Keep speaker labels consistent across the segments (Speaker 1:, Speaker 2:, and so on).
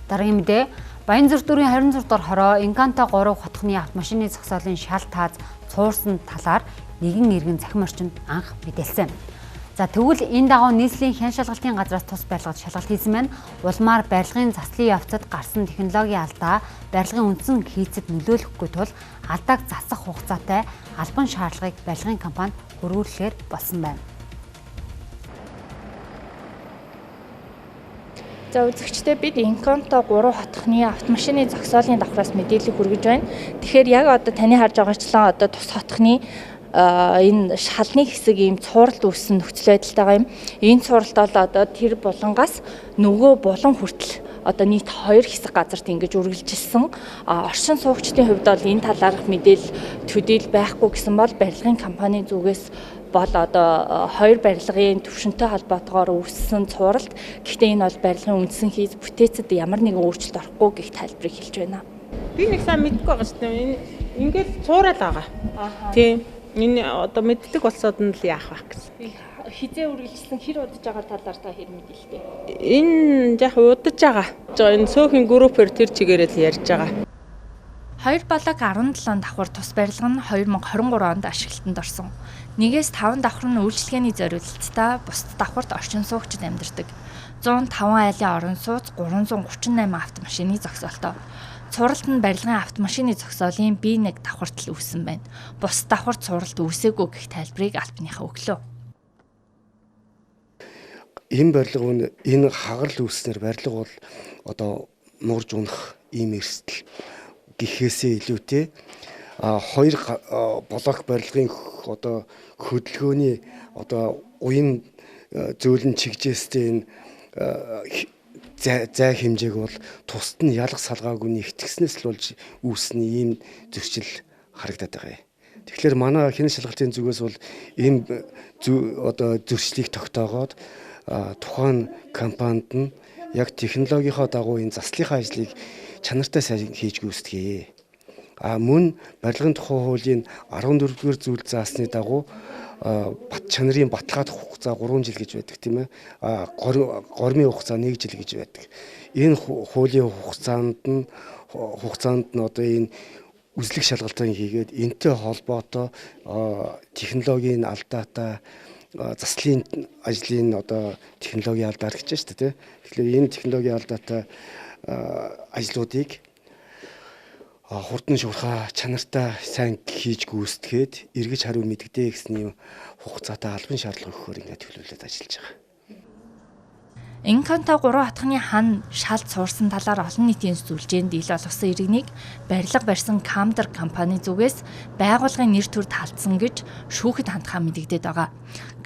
Speaker 1: Дараагийн мэдээ. Баянзүр дүүрийн 26 дугаар хороо Encanto 3 хотхны автомашины зогсоолын шал тааз цуурсан талаар нэгэн иргэн цахим орчинд анх мэдээлсэн. За тэгвэл энэ дагуу нийслэлийн хян шалгалтын газраас тус барилгад шалгалт хийсэн байна. Улмаар барилгын заслын явцад гарсан технологийн алдаа барилгын үндсэн хийцэд нөлөөлөхгүй тул алдааг засах хугацаатай албан шаардлагыг барилгын компани хөрвүүлэхээр болсон байна.
Speaker 2: За үзэгчдээ бид Encanto 3 хотхны автомашины зогсоолын давхраас мэдээлэл хүргэж байна. Тэгэхээр яг одоо таны харж байгаачлан одоо тус хотхны энэ шалны хэсэг ийм цууралд үүссэн нөхцөл байдалтайгаа юм. Энэ цууралд бол одоо тэр булангаас нөгөө булан хүртэл одоо нийт 2 хэсэг газарт ингэж үргэлжилсэн. Оршин суугчдын хувьд бол энэ талаарх мэдээлэл төдийл байхгүй гэсэн бол барилгын компани зүгээс бол одоо хоёр барилгын төвшөнтэй холбоотойгоор үүссэн цууралд. Гэхдээ энэ бол барилгын үндсэн хийц бүтээцэд ямар нэгэн өөрчлөлт орохгүй гэх тайлбарыг хэлж байна.
Speaker 3: Би нэг сайн мэдгүй байгаа шүү дээ. Энэ ингээд цуурал байгаа. Тийм. Энэ одоо мэддэг болсод нь л яах вэ гэсэн.
Speaker 2: Хизээ үргэлжилсэн хэр удаж байгаа талаар та хэр мэдээлэлтэй?
Speaker 3: Энэ яг удаж байгаа. Энэ цөөхөн группээр тэр чигээрээ л ярьж байгаа.
Speaker 2: 2 балаг 17 давхар тус барилга нь 2023 онд ашиглалтанд орсон. 1-ээс 5 давхар нь үйлчилгээний зориулалттай, бусад давхарт орчин суугчид амьдардаг. 105 айлын орон сууц 338 автомашины зогсоолтой. Цуралд нь барилгын автомашины зогсоолын B1 давхарт л үүссэн байна. Бусад давхарт цуралд үүсээгүй гэх тайлбарыг албаныхаа өглөө.
Speaker 4: Энэ барилга нь энэ хагарал үүснээр барилга бол одоо нурж унах ийм эрсдэл гэхээсээ илүүтэй хоёр блок барилгын одоо хөдөлгөөний одоо уян зөөлөн чигжээстэй энэ зай хэмжээг бол тусад нь ялга салгаагүй нэгтгснээс л болж үүснэ ийм зөрчил харагдаад байгаа юм. Тэгэхээр манай хянан шалгалтын зүгээс бол ийм одоо зөрчлийг тогтоогоод тухайн компанид нь яг технологийнхоо дагуу энэ заслынхаа ажлыг чанартай сайн хийж гүйцэтгэе. А мөн барилгын тухай хуулийн 14-р зүйл заасны дагуу бат чанарын баталгаадах хугацаа 3 жил гэж байдаг тийм ээ. А гормын хугацаа 1 жил гэж байдаг. Энэ хуулийн хугацаанд нь одоо энэ үзлэг шалгалтыг хийгээд энтэй холбоотой технологийн алдаатай заслын ажлын одоо технологийн алдаа гэж байна шүү дээ. Тэгэхээр энэ технологийн алдаатай ажлуудыг хурдан шуурхай чанартай сайн хийж гүйцэтгээд эргэж хариу мэдэгдээ гэсэн юм хугацаатай албан шаардлага өгөхөөр ингээд төлөвлөд ажиллаж байгаа.
Speaker 2: Encanto 3 хотхны хан шал цуурсан талаар олон нийтийн сүлжээнд ил болгосон иргэнийг барилга барьсан Камдер компани зүгээс байгууллагын нэр төр талдсан гэж шүүхэд хандхаа мэдэгдээд байгаа.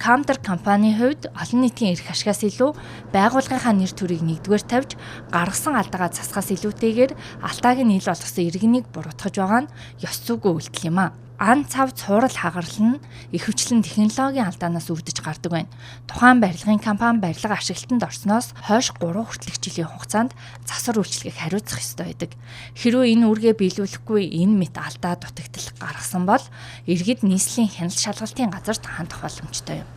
Speaker 2: Камдер компани хувьд олон нийтийн эрх ашигаас илүү байгууллагынхаа нэр төрийг нэгдүгээр тавьж гаргасан алдаагаа засахаас илүүтэйгээр алдааг нь ил болгосон иргэнийг буруутгаж байгаа нь ёс зүйгүй үйлдэл юм а. Ан цав цуурал хагарал нь ихэвчлэн технологийн алдаанаас үүдэж гардаг байна. Тухайн барилгын компани барилга ашиглалтанд орсноос хойш 3 хүртэлх жилийн хугацаанд засвар үйлчилгээг хариуцах ёстой байдаг. Хэрвээ энэ үүргээ биелүүлэхгүй энэ мэт алдаа дутагдал гаргасан бол иргэд нийслэлийн хяналт шалгалтын газарт хандах боломжтой юм.